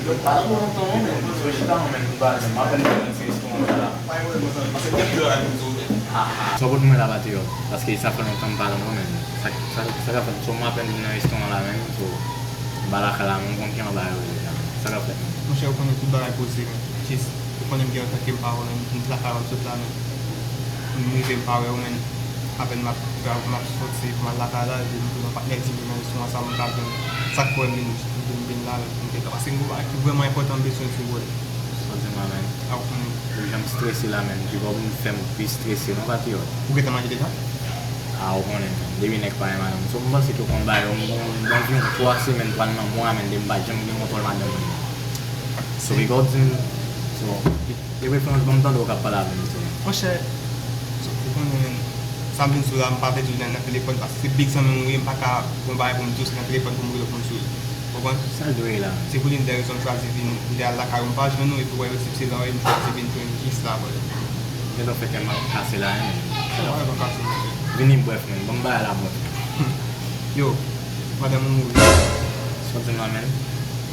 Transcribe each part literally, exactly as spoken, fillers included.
Pa nan bon lontan non, men. Sou chita non, men, nou pa menm. M apèn vin nan ti restoran sa la. Paske gen pil bagay pou m di w, men. Sa w pot mwen la, Patriyòt, paske sa fè lontan m pa nan mwen, men. Sa, sa, sa ka fèt, so m apèn vin nan restoran la, men, so, m pa lakay la, men, m konn ki anba yo deja, men. Sa ka fèt, men. Monchè, ou konnen tout bagay poze, men. Jis, ou konnen m gen lontan ke m pa wè w, men, m t lakay w m sot la, men. M rive m pa wè w, men. Apèn m ap, m ap soti pou m al lakay la, epi m jwenn yon patnè di m nan restoran sa, m t ap jwenn. Sa k fè m vin, vin, vin la, m te, paske m gen yon bagay ki vrèman enpòtan m bezwen di w, bro. Sa w di m la, men. A, ou konnen. Ou jan m strese la, men. Ki bò pou m fè m pi strese, non, Patriyòt. Ou gentan manje deja? A, ou konnen, men. Depi nèg pa gen madanm. So, m panse ke konba yo, m, m, m, anviwon twa semèn, pral nan mwa, men, depi m pa janm gen kontwòl madanm mwen. So, piga w di m, so, de preferans, ban m tande w k ap pale avè m, mesye. Monchè, ou konnen, sa m vin di w la, m pa vle di w nan, nan telefòn, paske se big zanmi m ou ye, m pa ka gon bagay pou m di w, se nan telefòn pou m rele w pou m di w li. Konprann? Sa l dwe ye la? Se pou li, youn dè rezon m chwazi vin, m te al lakay ou, m pa jwenn ou, epi w wè yo di m se la w ye, m chwazi vin jwenn jis la, brother. Gentan fè kè m ap kase la, hein, men. Sa w ap kase, mesye? Vini brèf, men. Ban m bagay la brèf. Yo, madanm ou mouri. Sa w di m la, men?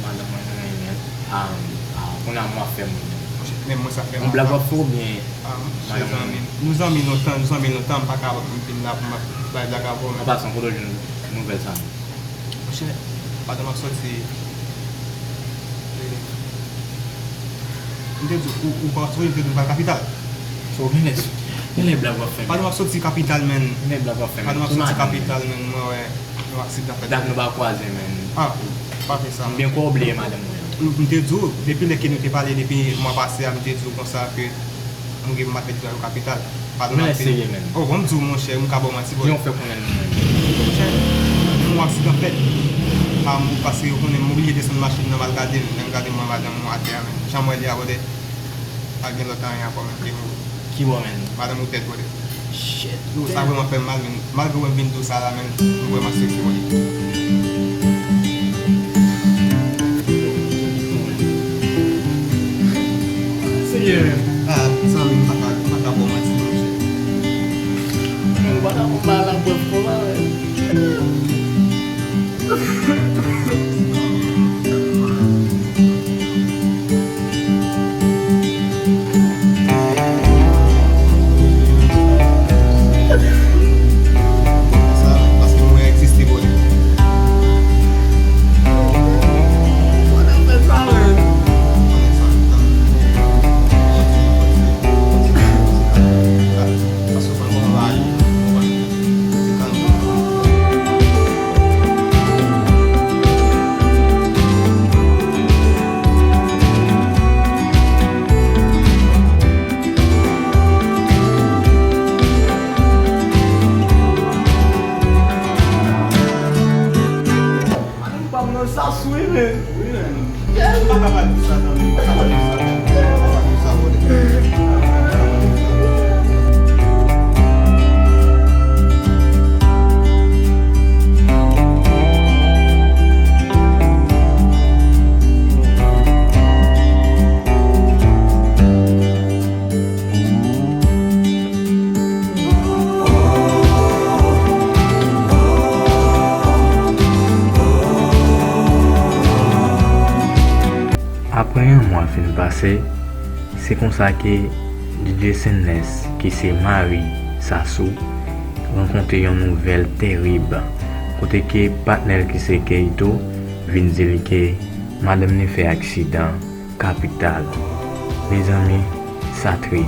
Madanm mwen mouri, men. Ah, ah, kounye a mwen ap fè moun. Monchè, men mwen sa fè m. Yon blag w ap fè oubyen? Ah, monchè, zanmi m. Nou zanmi lontan, nou zanmi lontan, m pa ka vin la pou m ap bay blag avè w, men. An pasan, kote w jwenn nouvèl sa, men? Monchè, pandan m ap soti, e, m te di w, ou, ou pa soti, m te di w m pral kapital. So, genlè, genlè blag w ap fè, men. Pandan m ap soti kapital, men. Genlè blag w ap fè, men. Pandan m ap soti kapital, men, mwen wè yon aksidan fèt. Dat nou pa kwaze, men. Ah, pa fè sa. M byen kwè w bliye madanm mwen. M, m te di w, depi lè ke nou te pale, depi mwa pase a, m te di w konsa ke m gen pou m al met dlo yo kapital. Padon, men serye, men. Oh, bon, m di w, monchè, m ka ba w manti, bro. Jan w fè konnen l, men. Monchè, m wè aksidan fèt. Ah, m, paske yo konnen m oblije desann machin nan, m al gade l, lè m gade m wè madanm mwen atè a, men. Jan m wè li a, brother, pa gen lòt anyen ankò, men, li mouri. Ki bò, men? Madanm ou dèd, brother. Shit. Yo, sa vrèman fè m mal, men. Malgre w wè m vin di w sa la, men, m vrèman strese, brother. Senyè. Ah, zanmi m, m pa ka, m pa ka ba w manti, monchè. Mwen pa ka konn bagay la brèf konsa, men. Sa, paske mwen egziste, bro. Madanm pa m nan sa sou wi, men. Wi, men. M pa ka pa di sa, zanmi. M pa ka pa di sa. M pa ka pa di sa, bro. Apre yon mwa fin pase, se konsa ke D J Senness, ki se mari Sasou, rankontre yon nouvèl terib, kote ke patnè l ki se Keyto vin di li ke madanm li fè aksidan kapital. Mezanmi, sa tris.